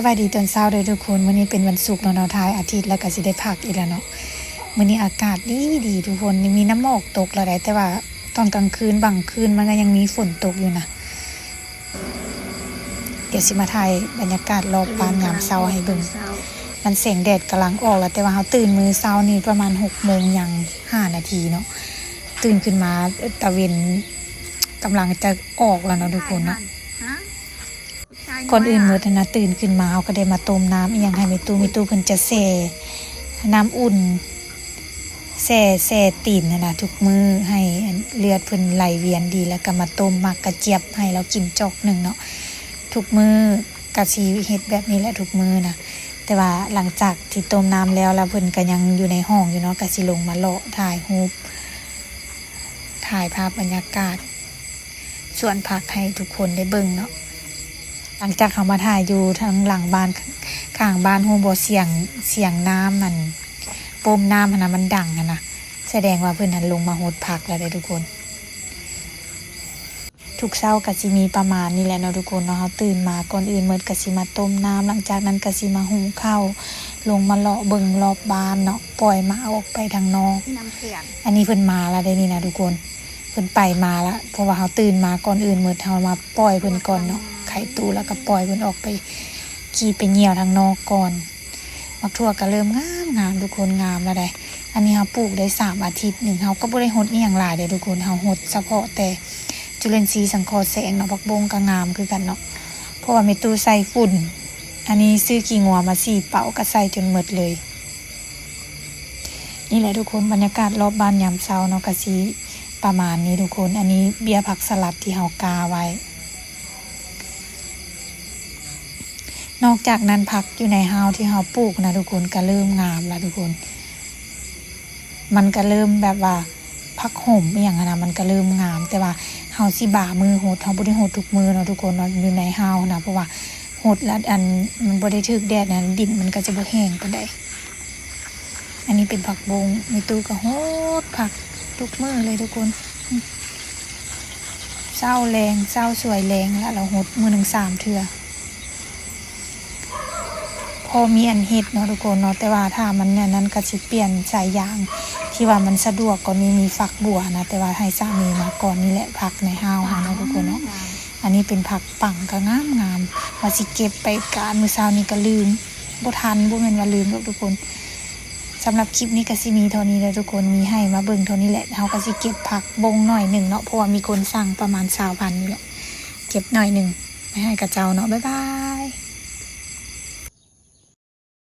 ສະບາຍດີຕອນເຊົ້າເດີທຸກຄົນ. ມື້ນີ້ເປັນວັນສຸກເນາະ, ເຮົາຖ່າຍອາທິດແລ້ວກໍຊິໄດ້ພັກອີກແລ້ວເນາະ. ມື້ນີ້ອາກາດດີໆທຸກຄົນ, ມີນ້ຳໝອກຕົກແລ້ວໃດ, ແຕ່ວ່າຕອນກາງຄືນ ບາງຄືນມັນກໍຍັງມີຝົນຕົກຢູ່ນະ. ດຽວຊິມາຖ່າຍບັນຍາກາດລອບບ້ານຍາມເຊົ້າໃຫ້ເບິ່ງ. ມັນແສງແດດກຳລັງອອກແລ້ວ, ແຕ່ວ່າເຮົາຕື່ນມື້ເຊົ້ານີ້ປະມານຫົກໂມງຍັງຫ້ານາທີເນາະ. ຕື່ນຂຶ້ນມາຕາເວັນກຳລັງຈະອອກແລ້ວເນາະທຸກຄົນເນາະ. ກ່ອນອື່ນໝົດຫັ້ນນະ, ຕື່ນຂຶ້ນມາເຮົາກໍໄດ້ມາຕົ້ມນ້ຳອີ່ຫຍັງໃຫ້ແມ່ຕູ້. ແມ່ຕູ້ເພິ່ນຈະແຊ່ນ້ຳອຸ່ນ ແຊ່ ແຊ່ຕີນຫັ້ນນະທຸກມື້ ໃຫ້ເລືອດເພິ່ນໄຫຼວຽນດີ, ແລ້ວກໍມາຕົ້ມໝາກກະຈຽບໃຫ້ລາວກິນຈອກໜຶ່ງເນາະ. ທຸກມື້ກໍຊິເຮັດແບບນີ້ແຫຼະທຸກມື້ນະ. ແຕ່ວ່າຫຼັງຈາກທີ່ຕົ້ມນ້ຳແລ້ວ ແລ້ວເພິ່ນກໍຍັງຢູ່ໃນຫ້ອງຢູ່ເນາະ, ກໍຊິລົງມາເລາະຖ່າຍຮູບ ຖ່າຍພາບບັນຍາກາດສວນຜັກໃຫ້ທຸກຄົນໄດ້ເບິ່ງເນາະ. ຫຼັງຈາກເຮົາມາຖ່າຍຢູ່ທາງຫຼັງບ້ານ ຂ້າງບ້ານ ຮູ້ບໍ່? ສຽງ ສຽງນ້ຳ ອັນ ປ້ມນ້ຳຫັ້ນນະ ມັນດັງຫັ້ນນະ, ສະແດງວ່າເພິ່ນຫັ້ນລົງມາຫົດຜັກແລ້ວເດ້ທຸກຄົນ. ທຸກເຊົ້າກໍຊິມີປະມານນີ້ແຫຼະເນາະທຸກຄົນເນາະ. ເຮົາຕື່ນມາ ກ່ອນອື່ນໝົດກໍຊິມາຕົ້ມນ້ຳ, ຫຼັງຈາກນັ້ນກໍຊິມາຫຸງເຂົ້າ, ລົງມາເລາະເບິ່ງລອບບ້ານເນາະ, ປ່ອຍໝາອອກໄປທາງນອກ. ອັນນີ້ເພິ່ນມາແລ້ວເດ້ນີ້ນະທຸກຄົນ, ເພິ່ນໄປມາລະ. ເພາະວ່າເຮົາຕື່ນມາ ກ່ອນອື່ນໝົດເຮົາມາປ່ອຍເພິ່ນກ່ອນເນາະ, ໄຂຕູ້ແລ້ວກໍປ່ອຍເພິ່ນອອກໄປຂີ້ໄປຍ່ຽວທາງນອກກ່ອນ. ໝາກຖົ່ວກໍເລີ່ມງາມໆ ທຸກຄົນ, ງາມແລ້ວໃດ໋. ອັນນີ້ເຮົາປູກໄດ້ສາມອາທິດໜຶ່ງ, ເຮົາກໍບໍ່ໄດ້ຫົດອີ່ຫຍັງຫຼາຍເດ້ທຸກຄົນ, ເຮົາຫົດສະເພາະແຕ່ຈຸລິນຊີສັງເຄາະແສງເນາະ. ຜັກບົ້ງກໍງາມຄືກັນເນາະ, ເພາະວ່າແມ່ຕູ້ໃສ່ຝຸ່ນ. ອັນນີ້ຊື້ຂີ້ງົວມາສີ່ເປົາ ກໍໃສ່ຈົນໝົດເລີຍ. ນີ້ແຫຼະທຸກຄົນ, ບັນຍາກາດລອບບ້ານຍາມເຊົ້າເນາະ ກໍຊິປະມານນີ້ທຸກຄົນ. ອັນນີ້ເບ້ຍຜັກສະຫຼັດທີ່ເຮົາກ່າໄວ້. ນອກຈາກນັ້ນ ຜັກຢູ່ໃນຮ້າວທີ່ເຮົາປູກນະທຸກຄົນ ກໍເລີ່ມງາມລະທຸກຄົນ. ມັນກໍເລີ່ມແບບວ່າ ຜັກໂຫມອີ່ຫຍັງຫັ້ນນະ ມັນກໍເລີ່ມງາມ, ແຕ່ວ່າເຮົາຊິບາມື້ຫົດ, ເຮົາບໍ່ໄດ້ຫົດທຸກມື້ເນາະທຸກຄົນເນາະ ຢູ່ໃນຮ້າວຫັ້ນນະ, ເພາະວ່າຫົດແລ້ວ ອັນ ມັນບໍ່ໄດ້ຖືກແດດນະ ດິນມັນກໍຈະບໍ່ແຫ້ງປານໃດ. ອັນນີ້ເປັນຜັກບົ້ງ, ແມ່ຕູ້ກໍຫົດຜັກທຸກມື້ເລີຍທຸກຄົນ. ເຊົ້າແລງ ເຊົ້າສວຍແລງ ລະລາວຫົດມື້ໜຶ່ງສາມເທື່ອ. ພໍມີອັນເຮັດເນາະທຸກຄົນເນາະ, ແຕ່ວ່າຖ້າມັນອັນນັ້ນກໍຊິປ່ຽນສາຍຢາງ ທີ່ວ່າມັນສະດວກກວ່ານີ້ ມີຝັກບົວນະ, ແຕ່ວ່າໃຫ້ສາມີມາກ່ອນ. ນີ້ແຫຼະຜັກໃນຮ້າວເຮົາເນາະທຸກຄົນເນາະ. ອັນນີ້ເປັນຜັກປັງ ກໍງາມໆ, ວ່າຊິເກັບໄປການ ມື້ເຊົ້ານີ້ກໍລືມ ບໍ່ທັນ, ບໍ່ແມ່ນວ່າລືມດອກທຸກຄົນ. ສຳລັບຄລິບນີ້ກໍຊິມີເທົ່ານີ້ແຫຼະທຸກຄົນ, ມີໃຫ້ມາເບິ່ງເທົ່ານີ້ແຫຼະ. ເຮົາກໍຊິເກັບຜັກບົ້ງໜ້ອຍໜຶ່ງເນາະ, ເພາະວ່າມີຄົນສັ່ງປະມານຊາວພັນນີ້ແຫຼະ, ເກັບໜ້ອຍໜຶ່ງໄວ້ໃຫ້ຂະເຈົ້າເນາະ. ບາຍບາຍ.